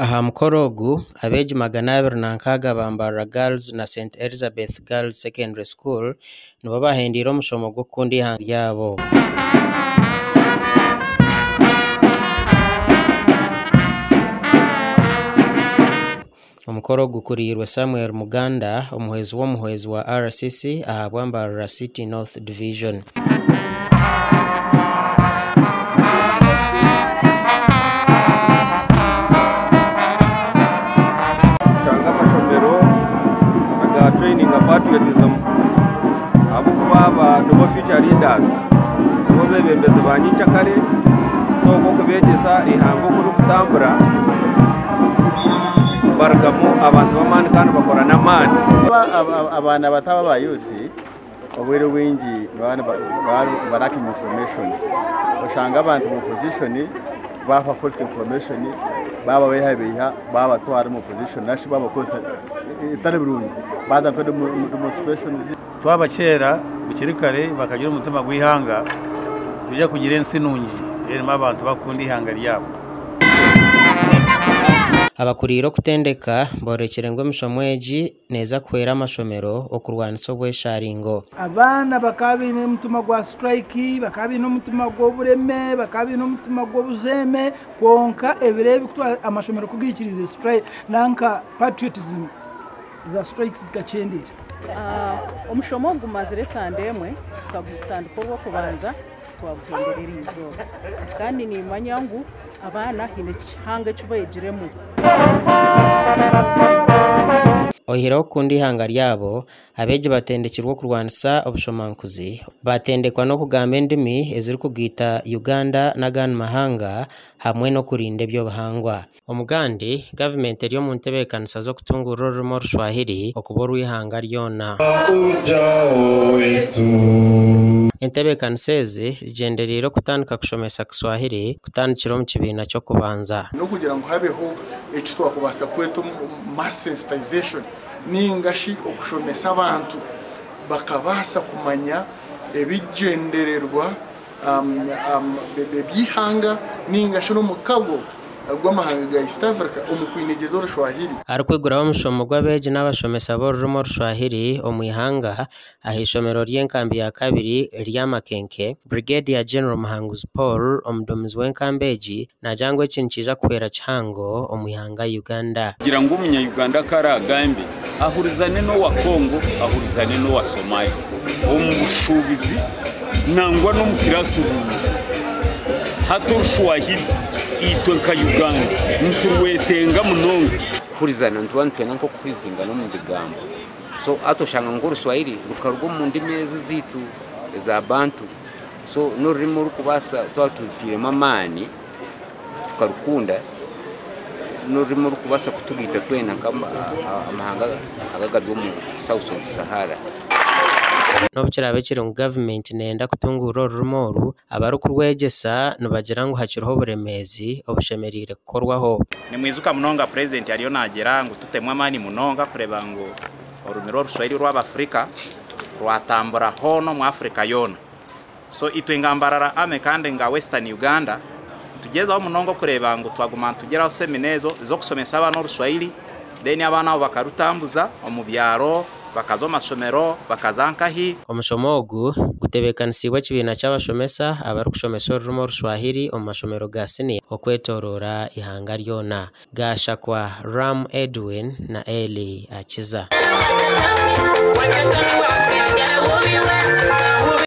Aha mukoro ogu, abeegi 260 ba Mbarara Girls na St Elizabeth Girls Secondary School nibo bahendeire omushomo gw'okukunda eihanga ryabo. Omukoro gukuriirwe Samuel Muganda, omuhwezi w'omuhwezi wa RCC ahabwa Mbarara City North Division. Nshanga amashomero aga traininga patriotism ahabw'okuba aba nibo future leaders, nibo bebembezi ba nyenkyakare so okubegyesa eihanga oku ririkutambura barugamu abantu b'amaani kandi bakora n'amaani. Abaana bato aba youth obwire obwingi nibaba barakinga information oshanga abantu omu opposition babaha false information bababeihabeiha babatwara omu opposition narishi babakozesa ebitari birungi baza nka demonstrations. Twabakyera bukiri kare bakagira omutima gw'eihanga, nitwija kugira ensi nungi erimu abantu barikukunda eihanga ryabo. Abakuriire okutendeka boorekire ngu emishomo egi neeza kuhwera amashomero okurwanisa obwesharingo. Abaana bakaba baine omutima gwa siturayiki, bakaba baine omutima gw'obureme, bakaba baine omutima gw'obujeeme, kwonka ebiro ebi amashomero ku gaikiriize siturayiki nanka patriotism, za siturayiki zikakyendeera. Omushomo ogu gumazire esande emwe, tukagutandika orw'okubanza twaguhendera eriizooba kandi nimanya ngu abaana haine kihango eki beegiremu. Oihireho okukunda eihanga ryabo, abeegi batendekirwe okurwanisa obushomankuzi, batendekwa n'okugamba endimi ezirikugaita Uganda n'agandi mahanga hamwe n'okurinda eby'obuhangwa. Omugandi, gavumenti eri omu ntebeekanisa z'okutunguura orurimi Orushwahiri okuba orw'eihanga ryona. Entebeekanisa ezi zigyendereire okutandika kushomesa Kiswahili kutandikira omu kibiina ky'okubanza. N'okugira ngu habeho eki twakubaasa kweta mass sensitization ninga shi okushomesa abantu bakabaasa kumanya ebigyendererwa eby'eihanga ninga shi n'omukago gw'amahanga ga East Africa omu kwinegyeza Orushwahiri. Arikwiguraho omushomo gw'abeegi n'abashomesa b'orurimi Orushwahiri omu ihanga ah'eishomero ry'enkambi ya kabiri erya Makenke, Brigadier General Muhanguzi Paul, omuduumizi w'enkambi egi naagira ngu eki nikiija kuhwera kihango omu ihanga Uganda. Kugira ngu omunya-Uganda ku araagambe ahurizane n'owa Congo, ahurizane n'owa Somalia omu bushuubuzi nangwa n'omu classrooms. Hati Orushwahiri itwe nka Uganda niturwetenga munonga. Kuhurizana nituba nitwenda nk'okuhurizingana omu bigambo. So hati oshanga nk'Oruswahili rukaruga omu ndimi ezi ezaitu eza Bantu. So n'orurimi orurikubaasa twaba turutairemu amaani tukarukunda, n'orurimi orurikubaasa kutugaita twena nk'amahanga aga agari omu South of Sahara. N'obu kiraabe kiri ngu gavumenti neeyenda kutunguura orurimi oru, abarikurwegyesa nibagira ngu hakiriho oburemeezi obushemereire kukorwaho. Nimwijuka munonga Purezidenti ariyo naagira ngu tutemu amaani munonga kureeba ngu orurimi rw'Orushwahili rw'Abafirika rwatambura hoona omu Afirika yoona. So itwe nga Mbarara Army kandi nga Western Uganda nitugyezaho munonga okureeba ngu twaguma nitugiraho semina ezo ez'okushomesa abaana Orushwahili then abaana abo bakarutambuza omu byaro, bakaza omu mashomero, bakaza nkahi. Omushomo ogu gutebeekanisiibwe ekibiina ky'abashomesa abarikushomesa orurimi Orushwahili omu mashomero ga siniya okwetooroora eihanga ryona. Gashakwa Ram Edwin na Elly Akiza.